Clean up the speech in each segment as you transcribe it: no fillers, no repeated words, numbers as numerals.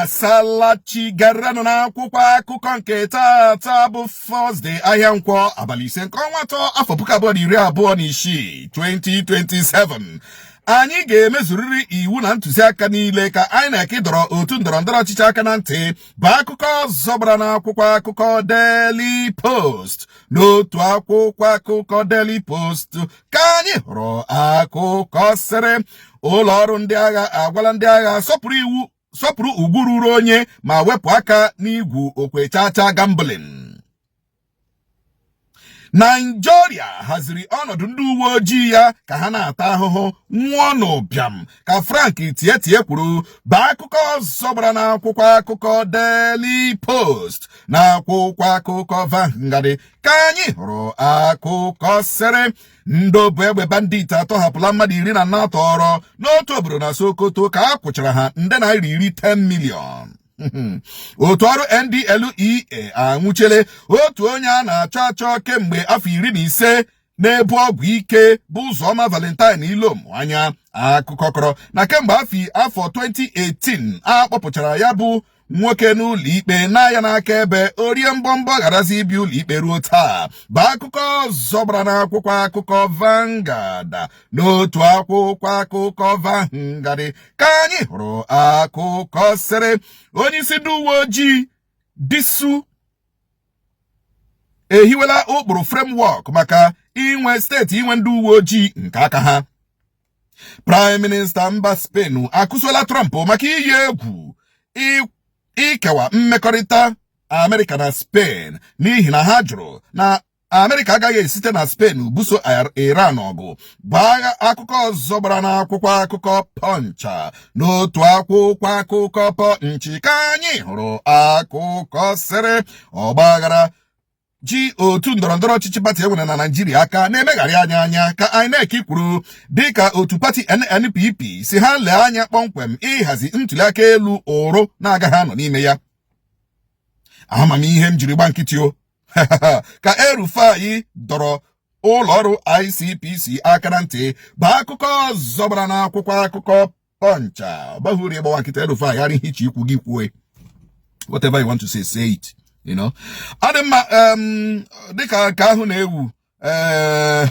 Asalachi garanụ n'akwụkwọ akụkọ nke taata bụ Thursday, ahịa Nkwọ, abalị 5 nke ọnwa 3, afọ 2026, 2027. Anyị ga-emezurịrị iwu na ntụziaka niile ka INEC dọrọ otu ndọrọ ndọrọ ọchịchị aka na ntị, bụ akụkọ ọzọ gbara n'akwụkwọ akụkọ Daily Post. N'otu akwụkwọ akụkọ Daily Post ka anyị hụrụ akụkọ sịrị ụlọ ọrụ ndị agha agwala ndị agha sọpụrụ iwu, sọpụrụ ugwu ruru onye ma wepụ aka n'igwu okwe chacha, gambling. Naijiria haziri ọnọdụ ndị uwe ojii ya ka ha na-ata ahụhụ nwụọ n'ụbịam, ka Frank Tietie kwuru, bụ akụkọ ọzọ gbara n'akwụkwọ akụkọ Daily Post. Na akwụkwọ akụkọ Vanguard ka anyị hụrụ akụkọ sịrị ndị obu egbe bandit atọhapụla mmadụ 14 tọrọ n'otu obodo na Sokoto ka a kwụchara ha nde naira 10, 10 million. Otu ọrụ NDLEA anwụchiele otu onye a na-achọ achọ kemgbe afọ 15 na-ebu ọgwụ ike, bụ Ụzọma Valentine Ilom anya. Akụkọ kọrọ na kemgbe afọ 2018 a kpọpụchara ya bụ nwoke n'ụlọ ikpe na ya n'aka ebe o rie mbọmbọ gharazi ịbịa ụlọ ikpe ruo taa, bụ akụkọ ọzọ gbara n'akwụkwọ akụkọ Vanguard. N'otu akwụkwọ akụkọ Vanguard ka anyị hụrụ akụkọ sịrị onye isi ndị uwe ojii Disu ehiwela ụkpụrụ framework maka inwe steeti inwe ndị uwe ojii nke aka ha. Prime Minister mba Spain akụsola Trump maka iyi egwu ikewa mmekọrịta Amerịka na Spain n'ihi na ha jụrụ na Amerịka agaghị esite na Spain buso Iran ọgụ, bụ agha akụkọ ọzọ gbara n'akwụkwọ akụkọ Punch. N'otu akwụkwọ akụkọ Punch ka anyị hụrụ akụkọ sịrị ọgbaghara ji otu ndọrọndọrọ ọchịchị pati enwere na Naijiria aka na-emegharị anya anya, ka INEC kwuru, dịka otu pati NNPP si ha lee anya kpọmkwem ịhazi ntụliaka elu ụrụ na-agaghị anọ n'ime ya. Amamihe m jiri gba nkịtị o, ka El-Rufai dọrọ ụlọ ọrụ ICPC aka na ntị, bụ akụkọ ọzọ gbara n'akwụkwọ akụkọ Punch. Ọbaghị uru ịgbawa nkịtị. El-Rufai ghara ihe iche ikwu gị kwue. Whatever you want to say, say it. Ọ dị mma, dịka nke ahụ na-ewu, ee,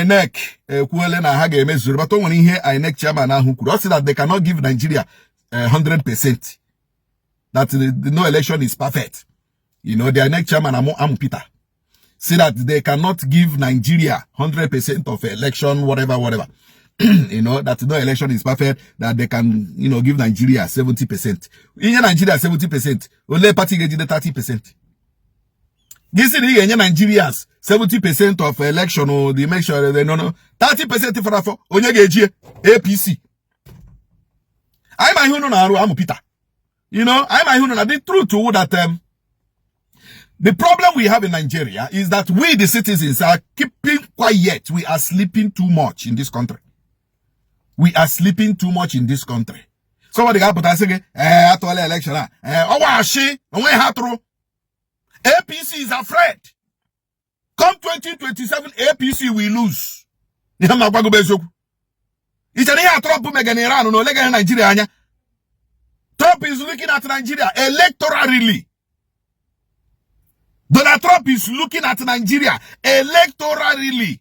INEC ekwuole na ha ga-emezuru, but o nwere ihe INEC chairman ahụ kwuru. Ọ sị that they cannot give Nigeria 100%, that no election is perfect. The INEC chairman, Amu Peter, say that they cannot give Nigeria 100% of election, whatever, whatever. That no election is perfect, that they can give Nigeria 70%. Inye Nigeria 70%, ole party ga-ejide 30%? Gị sị na ị ga-enye Nigerians 70% of election or the make sure they no 30% fọrọ afọ, onye ga-eji? APC. Anyị ma ihe unu na-arụ, Amụ Peter. Anyị ma ihe unu na. The truth wụ that the problem we have in Nigeria is that we, the citizens, are keeping quiet. We are sleeping too much in this country. We are sleeping too much in this country. Somebody ga-apụta sị gị, ee, atụọla election a, ee, ọwa ashị onwe ha tụrụ. APC is afraid. Come 2027, APC will lose. Ihe m na-agwa gị bụ eziokwu. I chere ihe a Trump mega na Iran na olegaghị Nigeria anya? Trump is looking at Nigeria electorally. Donald Trump is looking at Nigeria electorally.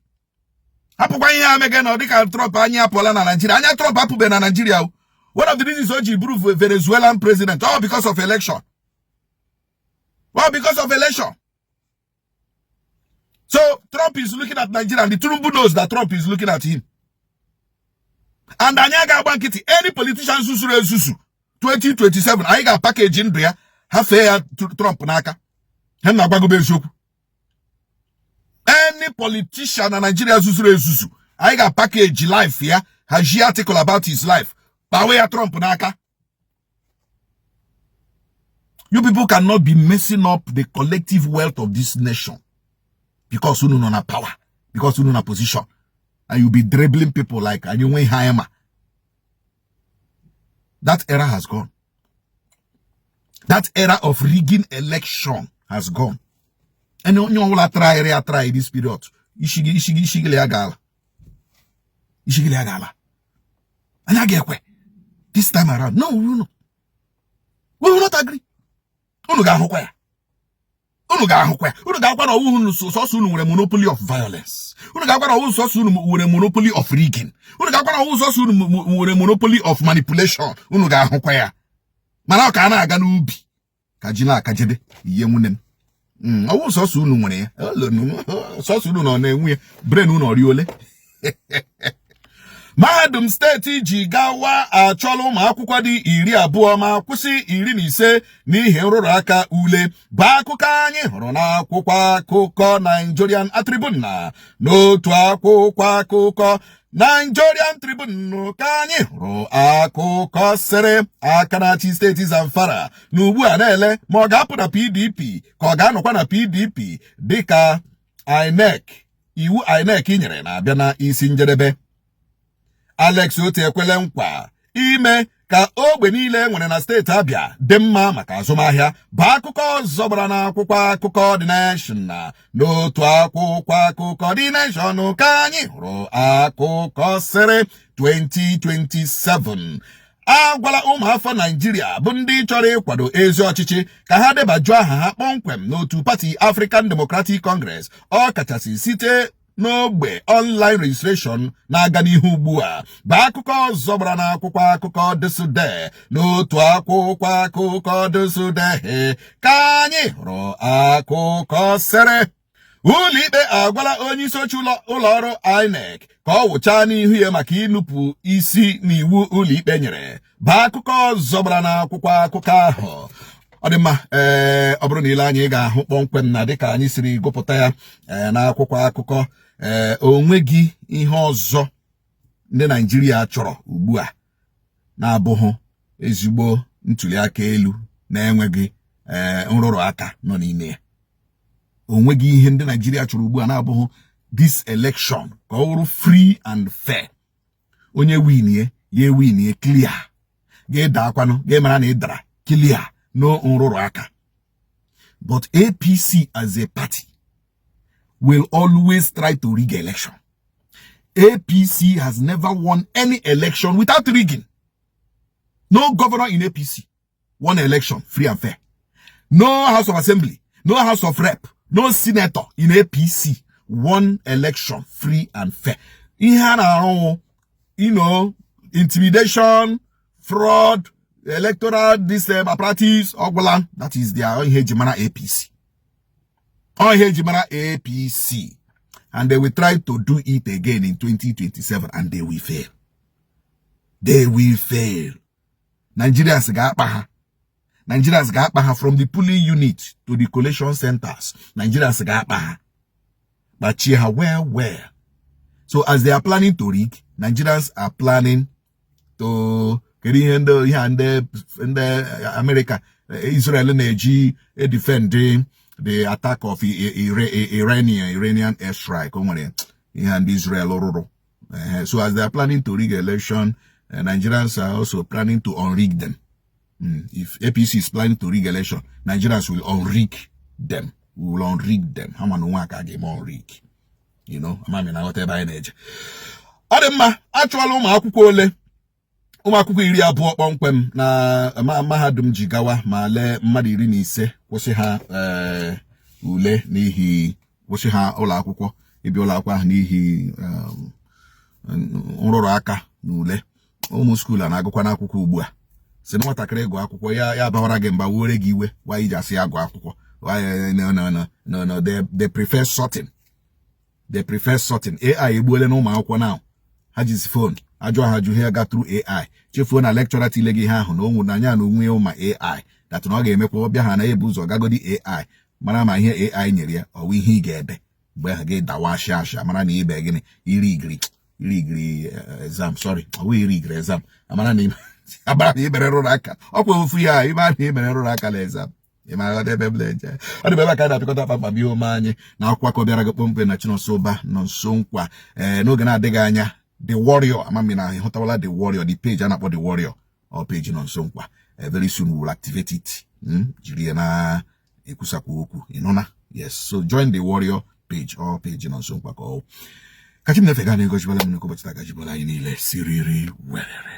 Hapụkwa ihe a mege na ọ dịka Trump anya apụọla na Nigeria. Anya Trump apụbeghị na Nigeria o. One of the reasons o ji bụrụ Venezuelan president, all because of election, all because of election. So Trump is looking at Nigeria, and the Tinubu knows that Trump is looking at him, and anyị aga agba nkịtị. Any politician zuzuru ezuzu, 2027 anyị ga-apakeji ndụ ya, hafee ya Trump n'aka. Ha na-agwagobe eziokwu. Any politician na Nigeria zuzuru ezuzu, anyị ga-apakeji life ya, hazie article about his life, kpawe ya Trump n'aka. You people cannot be messing up the collective wealth of this nation because unu nọ na power, because unu na position, and you be dribbling people like anyị nwe ihe anyị ma. That era has gone. That era of rigging election has gone. And onye ọbụla try ya, try this period, isi gị, isi gị, isi gị ya gaala, isi gị ya gaala. Anyị ga-ekwe this time around? No, no, no. We will not agree. Unu ga-ahụkwa ya, unu ga-ahụkwa ya. Unu ga-agwa na ọwụhụ unu sọsọ unu nwere monopoly of violence. Unu ga-agwa na ọwụhụ sọsọ unu nwere monopoly of rigging. Unu ga-agwa na ọwụhụ sọsọ unu nwere monopoly of manipulation. Unu ga-ahụkwa ya. Mana ọ ka a na-aga n'ubi ka ji na-akajede ihe nwunne m. Ọwụ sọsọ unu nwere ya, sọsọ unu nọ na-enwe ya, brain unu ọrị ole. Mahadum steeti Jigawa achọla ụmụ akwụkwọ dị 20 ma kwụsị 15 n'ihi nrụrụ aka ule, bụ akụkọ anyị hụrụ n'akwụkwọ akụkọ Nigerian Tribune. Na n'otu akwụkwọ akụkọ Nigerian Tribune ka anyị hụrụ akụkọ sịrị aka na-achị steeti Zamfara na ugbu a na-ele ma ọ ga-apụ na PDP ka ọ ga-anọkwa na PDP, dịka INEC, iwu INEC nyere na-abịa na isi njedebe. Alex Otti ekwele nkwa ime ka ogbe niile nwere na steeti Abịa dị mma maka azụmahịa, bụ akụkọ ọzọ gbara n'akwụkwọ akụkọ The Nation. Na n'otu akwụkwọ akụkọ The Nation ka anyị hụrụ akụkọ sịrị 2027 agwala ụmụafọ Naijiria bụ ndị chọrọ ịkwado ezi ọchịchị ka ha debajuo aha ha kpọmkwem n'otu pati African Democratic Congress, ọ kachasị site n'ogbe online registration na-aga n'ihu ugbu a, bụ akụkọ ọzọ gbara n'akwụkwọ akụkọ ThisDay. N'otu akwụkwọ akụkọ ThisDay ka anyị hụrụ akụkọ sịrị ụlọikpe agwala onye isi oche ụlọ ọrụ INEC ka ọ wụchaa n'ihu ya maka ịnụpụ isi n'iwu ụlọikpe nyere, bụ akụkọ ọzọ gbara n'akwụkwọ akụkọ ahụ. Ọ dị mma. Ee, ọ bụrụ na ile anyị, ga-ahụ kpọmkwem na dịka anyị siri gụpụta ya ee n'akwụkwọ akụkọ, ee, onweghị ihe ọzọ ndị Naijiria chọrọ ugbu a na-abụghị ezigbo ntuli aka elu na-enweghị ee nrụrụ aka nọ n'ime ya. Onweghị ihe ndị Naijiria chọrọ ugbu a na-abụghị this election ka ọ wụrụ free and fair. Onye winie ya, ewinie clear, ga-eda akwanụ, ga-emara na ị dara clear, no nrụrụ aka. But APC as a party will always try to rig election. APC has never won any election without rigging. No governor in APC won election free and fair. No House of Assembly, no House of Rep, no senator in APC won election free and fair. Ihe a na-arụ, intimidation, fraud, electoral this malpractice, ọgwụla. That is their ihe eji mara APC. Ọ ihe eji mara APC. And they will try to do it again in 2027 and they will fail. They will fail. Nigerians ga-akpa ha. Nigerians ga-akpa ha from the polling unit to the collation centers. Nigerians ga-akpa ha. Kpachie ha well well. So as they are planning to rig, Nigerians are planning to, kedu ihe ndị ihe a ndị America, Israel na-eji defend the attack of Iranian airstrike? O nwere ihe ndị Israel rụrụ. So as they are planning to rig election, Nigerians are also planning to unrig them. If APC is planning to rig election, Nigerians will unrig them. We will unrig them. Ha ma na onwe aka ga-eme unrig. Amami na aghọta ebe anyị na-eje. Ọ dị mma. Achụọla ụmụ akwụkwọ ole? Ụmụ akwụkwọ 20 kpọmkwem na mahadum Jigawa, ma lee mmadụ 15, kwụsị ha ule n'ihi kwụsị ha ụlọ akwụkwọ, ịbịa ụlọ akwụkwọ ahụ n'ihi nrụrụ aka na ule. Ụmụ school a na-agụkwa n'akwụkwọ ugbu a si na nwatakịrị gụọ akwụkwọ ya, ya abawara gị mba, wuore gị iwe why iji asị ya gụọ akwụkwọ. Why? No, no, no, no, no, they prefer sorting. They prefer sorting. AI egbuole na ụmụ akwụkwọ now. Ha jizi phone ajụọ ha jụ ihe ga through AI, chefuo na lecturer tile gị ihe ahụ na onwu na anya na onwe ya ma AI that na ọ ga-emekwa ọbịa ha na ebu ụzọ gagodi AI mara ma ihe AI nyere ya ọwụ ihe ị ga-ebe. Mgbe ahụ gị dawa ashị ashị mara na ibe gịnị iri igiri iri igiri exam, sorry, ọ bụghị iri igiri exam, amara na ibere rụrụ aka ọkwa ofu ya ime a na imere rụrụ aka na exam. Ị ma aghọta ebe m na-eje? Ọ dị ebe a ka anyị na-apịkọta kpamkpam ihe ome anyị na akwụkwọ akọ bịara gị kpọmkwem na Chinonso Ụba nọ nso nkwa. Ee, n'oge na-adịghị anya, The Warrior, amami na ịhụtawala The Warrior, the page a na-akpọ The Warrior, ọ page nọ nso nkwa. Very soon we will activate it, jiri ya na ekwusakwa okwu ịnụna. Yes, so join The Warrior page or page nọ nso nkwa ka ọ ka Chineke ga na-egozibala m n'ụbọchị taa, gajibala anyị niile siriri werere.